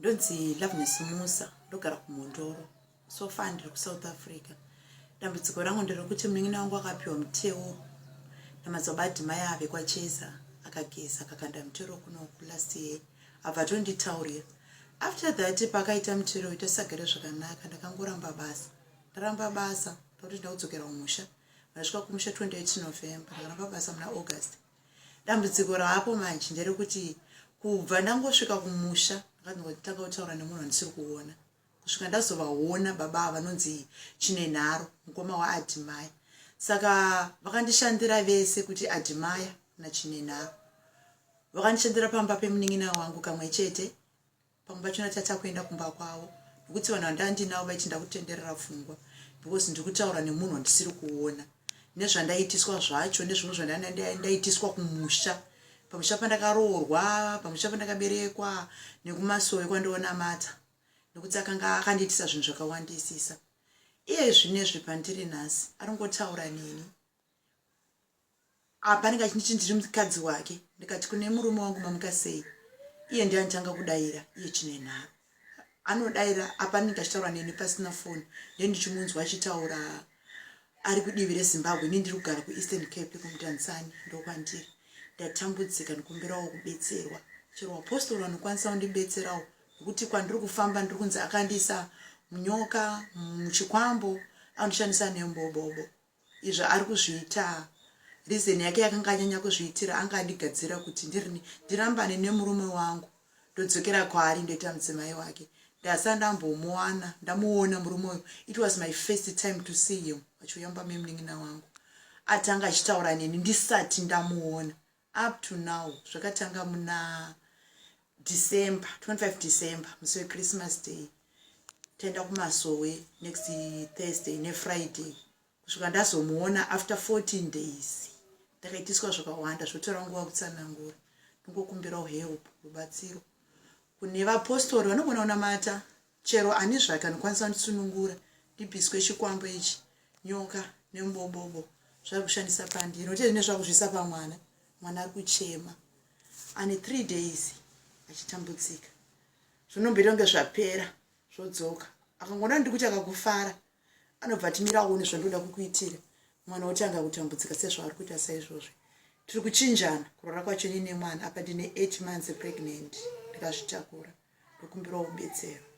Ndonzi Loveness Musa, ndogara kuMhondoro. So far ndiri kuSouth Africa. Dambudziko rangu nderekuti munin'ina wangu akapiwa muteuro namadzibaba Adhimaya ave kwaCheza akageza akakanda muteuro kuno last year abva atonditaurira. After that paakaita muteuro uyu tasagare zvakanaka ndakangoramba basa. Ndaramba basa ndakuti ndakudzokera kumusha. Ndasvika kumusha 28 November ndakaramba basa muna August. Dambudziko raapo manje nderekuti kubva ndangosvika kumusha ndakatanga kutaura nemunhu wandisiri kuona kusvika ndazovaona baba ava vanonzi Chinenharo mukoma waAdhimaya. Saka vakandishandira vese kuti Adhimaya naChinenharo vakandishandira pamba pemunin'ina wangu kamwe chete. Pamwe pachona tatakuenda kumba kwavo nekuti vanhu vandandinavo vaiti ndakutenderera pfungwa because ndiri kutaura nemunhu wandisiri kuona nezvandaiitiswa zvacho nezvimwe zvandaiitiswa kumusha pamusha pandakaroorwa pamusha pandakaberekwa nekumasowe kwandionamata nekuti akanga akandiitisa zvinhu zvakawandisisa iye zvinezvi pandiri nhasi aringotaura neni apa anenge achinditi ndiri mukadzi wake ndikati kune murume wangu mamuka sei iye ndiye anotanga kudaira iye chine nharo anodaira apa anenge achitaura neni pasina foni ndiye ndichimunzwa achitaura ari kudivi rezimbabwe ini ndiri kugara kueastern cape kumutanzania ndokwandiri ndatambudzika ndikumbirawo kubetserwa chero vapostori vanokwanisa kundibetserawo nekuti kwandiri kufamba ndiri kunzi akandiisa munyoka muchikwambo andishandisa nembobobo Izvo ari kuzviita reason yake yakanga anyanya kuzviitira anga andigadzira kuti ndirambane nemurume wangu ndodzokera kwaari ndoita mudzimai wake ndasa ndambomuwana ndamuona murume uyu it was my first time to see him achiuya mumba memunin'ina wangu atanga achitaura neni ndisati ndamuona up to now zvakatanga muna December 25 December musi wechristmas day taenda kumasowe next Thursday neFriday kusvika ndazomuona after 14 days ndakaitiswa zvakawanda zvotora nguva kutsanangura ndingokumbirawo help rubatsiro kune vapostori vanogona kunamata Chero ani zvake anokwanisa kundisunungura ndibviswe chikwambo ichi, nyoka nemubobobo zvari kushandisa pandiri nokuti zvine zvakuzviisa pamwana. Mwana ari kuchema ane 3 days achitambudzika. Zvinomboita kunge zvapera zvodzoka. Akangoona ndiri kuti akakufara anobva ati mira uone zvandoda kukuitira. Mwana otanga kutambudzika sezvaari kuita saizvozvi. Tiri kuchinjana kurwara kwacho ini nemwana apa ndine 8 months pregnant ndakazvitakura. Ndokumbirawo kubetserwa.